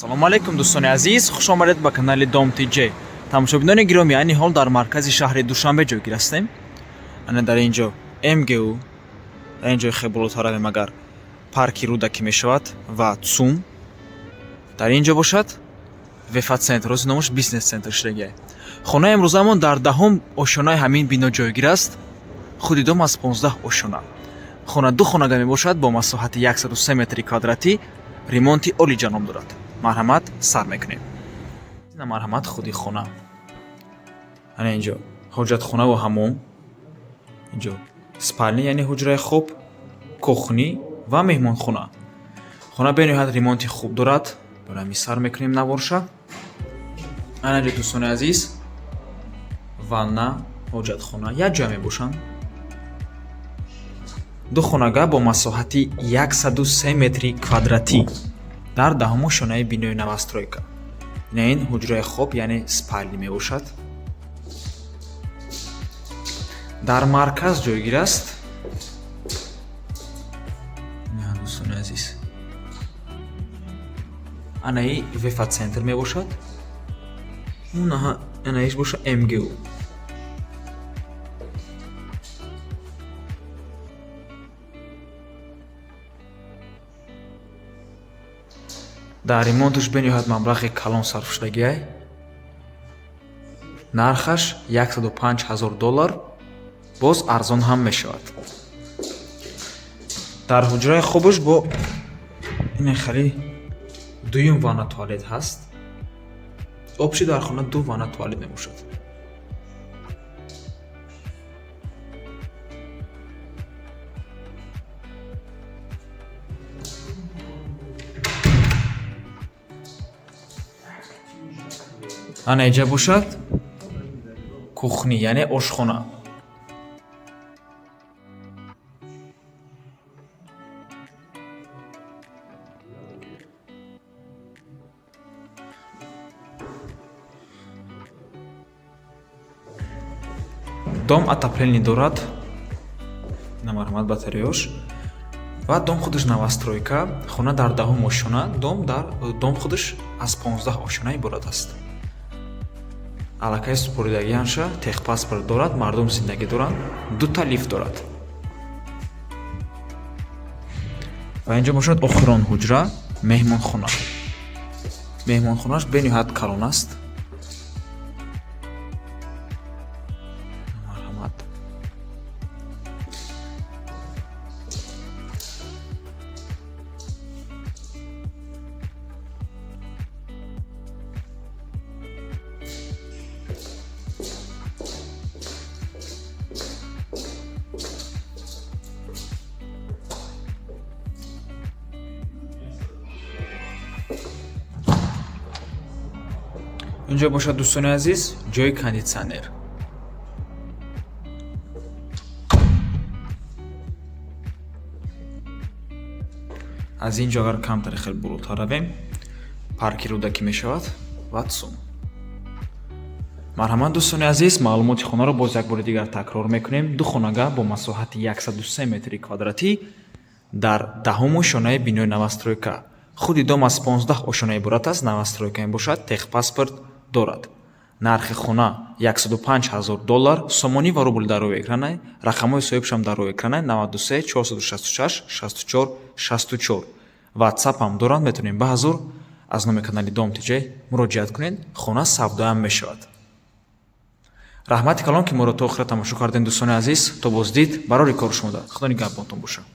Салому алайкум, дӯстони азиз, хуш омадед ба канали Дом ТЖ. Тамошобинони гиромӣ, айни ҳол дар маркази шаҳри Душанбе ҷойгир ҳастем. Ана дар ин ҷо МГУ, дар ин ҷои хеле болотар равем агар, парки Рӯдакӣ мешавад ва ЦУМ. Дар ин ҷо бошад Вефа центр, ҳозир номаш бизнес центр шудагиай. Хонаи имрӯзаамон дар 10-ум ошёнаи ҳамин бино ҷойгир аст. Худи дом аз 15 ошёна. Хона ду хонага мебошад бо масоҳати 103 метри квадратӣ, ремонти олиҷаноб дорад. Марҳамат, сар мекунем. Марҳамат, худи хона. Ана инҷо ҳоҷатхонаву ҳаммом, инҷо спальня, яъне ҳуҷраи хоб, кухня ва меҳмонхона. Хона бениҳоят ремонти хуб дорад. Барои ҳамин сар мекунем наворша. Ана инҷо, дӯстони азиз, ванна, ҳоҷатхона якҷоя мебошанд. Ду хонага бо масоҳати 103 метри квадратӣ дар 10-ум ошёнаи бинои новостройка. Ина ин ҳуҷраи хоб, яъне спальня мебошад. Дар марказ ҷойгир аст. Дӯстони азиз, анаи Вефа центр мебошад. Анаиш боша МГУ. Дар ремонташ бениҳоят маблағи калон сарф шудагиай. Нархаш 105 ҳазор доллар, боз арзон ҳам мешавад. Дар ҳуҷраи хобаш бо ин хеле дуюм ванна туалет ҳаст. Общий дар хона ду ванна туалет мебошад. Ана инҷа бошад кухня, яъне ошхона. Дом отопление дорад. Ина марҳамат, батареёш. Ва дом худаш новостройка, хона дар 10-ум ошёна, дом худаш аз 15 ошёна иборат аст. Аллакай супоридагианша, техпаспорт дорад, мардум зиндагӣ доранд, дута лифт дорад. Ва инҷо бошад охирон ҳуҷра, меҳмонхона. Меҳмонхонааш бениҳоят калон аст. Марҳамат. Инҷо бошад, дӯстони азиз, ҷои кондитсионер. Аз ин ҷо агар камтаре хеле болотар равем, парки Рӯдакӣ мешавад ва ЦУМ. Марҳамат, дӯстони азиз, маълумоти хонаро боз як бори дигар такрор мекунем. Ду хонага бо масоҳати 103 метри квадратӣ дар 10-ум ошёнаи бинои новостройка. Худи дом аз 15 ошёна иборат аст, новостройка мебошад, техпаспорт дорад. Нархи хона 105 ҳазор доллар, сомонӣ ва рубл дар рӯи экранай, рақамҳои соҳибшам дар рӯи экранай: 93 466 64 64. WhatsApp ҳам доранд, метавонем ба ҳазур аз номи канали Дом ТЖ муроҷиат кунед, хона савдоям мешавад. Раҳмати калон, ки моро то охира тамошо кардем, дӯстони азиз, то боздид, барори кори шумо. Худо нигаҳбонтон бошад.